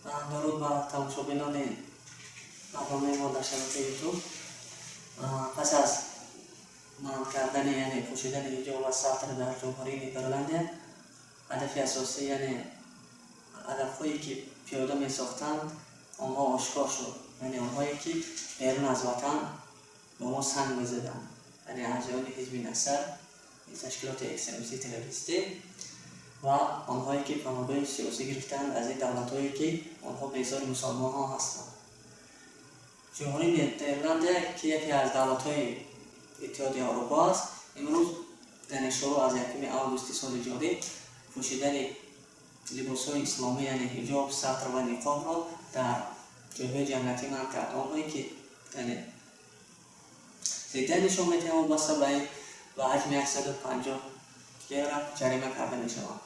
Дуруд ба тамошобинони барномаи мо дар шабакаи Ютуб. Пас аз манъ кардани, яъне пӯшидани ҳиҷоб ва сатр дар Ҷумҳурии Нидерландия, ҳадафи асосӣ, яъне ҳадафҳое, ки пиёда месохтанд, онҳо ошкор шуд. Яъне онҳое, ки берун аз ватан ба мо санг мезаданд, яъне аъзоёни Ҳизби Насар, ташкилоти экстремистӣ, террористӣ ва онҳое, ки паноҳгоҳи сиёсӣ гирифтаанд аз ин давлатҳое, ки онҳо безори мусалмонҳо ҳастанд. Ҷумҳурии Нидерландия, ки яке аз давлатҳои Иттиҳоди Аврупо аст, имрӯз, яъне шурӯъ аз 1 августи соли ҷорӣ, пӯшидани либосҳои исломӣ, яъне ҳиҷоб, сатр ва ниқобро дар ҷойҳои ҷамъиятӣ манъ кард. Онҳое, ки яъне зиддият нишон медиҳанд, вобаста ба ин ба ҳаҷми 150 евро ҷарима карда мешаванд.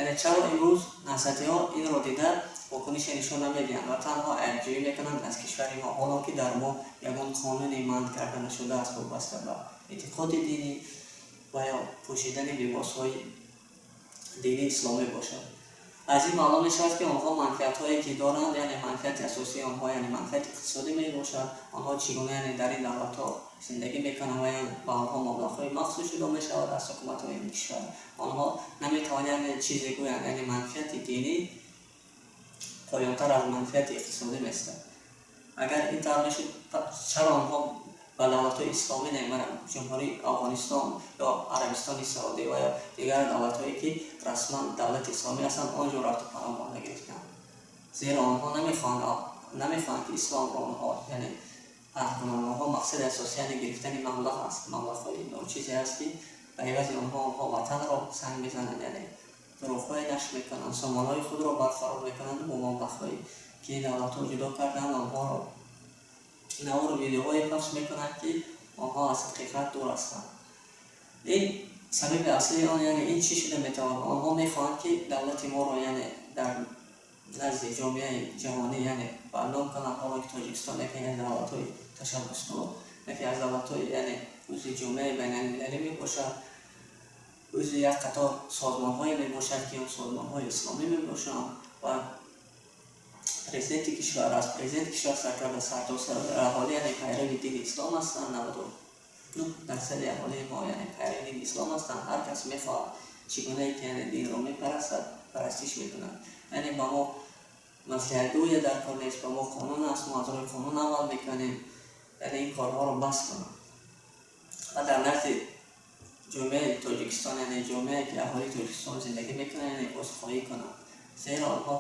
Яъне чаро имрӯз наҳзатиҳо инро дида вокунише нишон намедиҳанд ва танҳо айбҷӯӣ мекунанд аз кишвари мо, ҳоло ки дар мо ягон қонуне манъ карда нашудааст вобаста ба эътиқоди динӣ ва ё пӯшидани либосҳои динии исломӣ бошад? Аз ин маълум мешавад, ки онҳо манфиатҳое, ки доранд, яъне манфиати асосии онҳо, яъне манфиати иқтисодӣ мебошад. Онҳо чӣ гуна, яъне дар ин давлатҳо зиндагӣ мекунанд ва ба онҳо маблағҳои махсус ҷудо мешавад аз ҳукуматҳои ин кишвар. Онҳо наметавонанд, яъне чизе гӯянд. Яъне манфиати динӣ поёнтар аз манфиати иқтисодӣ меистад. Агар ин тавр мешуд, чаро онҳо ба давлатҳои исломӣ не, мана Ҷумҳурии Афғонистон ё Арабистони Саудӣ ва ё дигар давлатҳое, ки расман давлати исломӣ ҳастанд, он ҷо рафту паноҳ нагирифтанд? Зеро онҳо намехоҳанд, ки исломро онҳо, яъне, паҳн кунанд. Онҳо мақсади асосӣ, яъне гирифтани маблағ аст, маблағҳои ночизе аст, ки ба ивази онҳо ватанро санг мезананд, яъне дурӯғҳое нашр мекунанд, сомонаҳои худро барқарор мекунанд бо маблағҳое, ки давлатҳо ҷудо карданд. Онҳоро навору видеоҳое пахш мекунанд, ки онҳо аз ҳақиқат дур ҳастанд. Ин сабаби аслии он, яъне ин чӣ шуда метавонад? Онҳо мехоҳанд, ки давлати моро, яъне дар назди ҷомеаи ҷаҳонӣ, яъне бадном кунанд, ҳоло ки Тоҷикистон яке аз давлатҳои ташаббускор, яке аз давлатҳои, яъне узви ҷомеаи байналмилалӣ мебошад, узви як қатор созмонҳое мебошад, ки он созмонҳои исломӣ мебошанд, ва президенти кишвар, аз президенти кишвар сар карда сартосар аҳолӣ, яъне пайрави дини ислом ҳастанд. 99% аҳолии мо, яъне пайрави дини ислом ҳастанд. Ҳар кас мехоҳад чӣ гунае ки, яъне динро мепарастад, парастиш мекунад. Яъне ба мо маслиҳатгӯе дар кор нест, ба мо қонун аст, мо аз рӯи қонун амал мекунем. Яъне ин корҳоро бас кунанд ва дар назди ҷомеаи Тоҷикистон, яъне ҷомеае, ки аҳолии Тоҷикистон зиндагӣ мекунанд, яъне узрхоҳӣ кунанд, зеро онҳо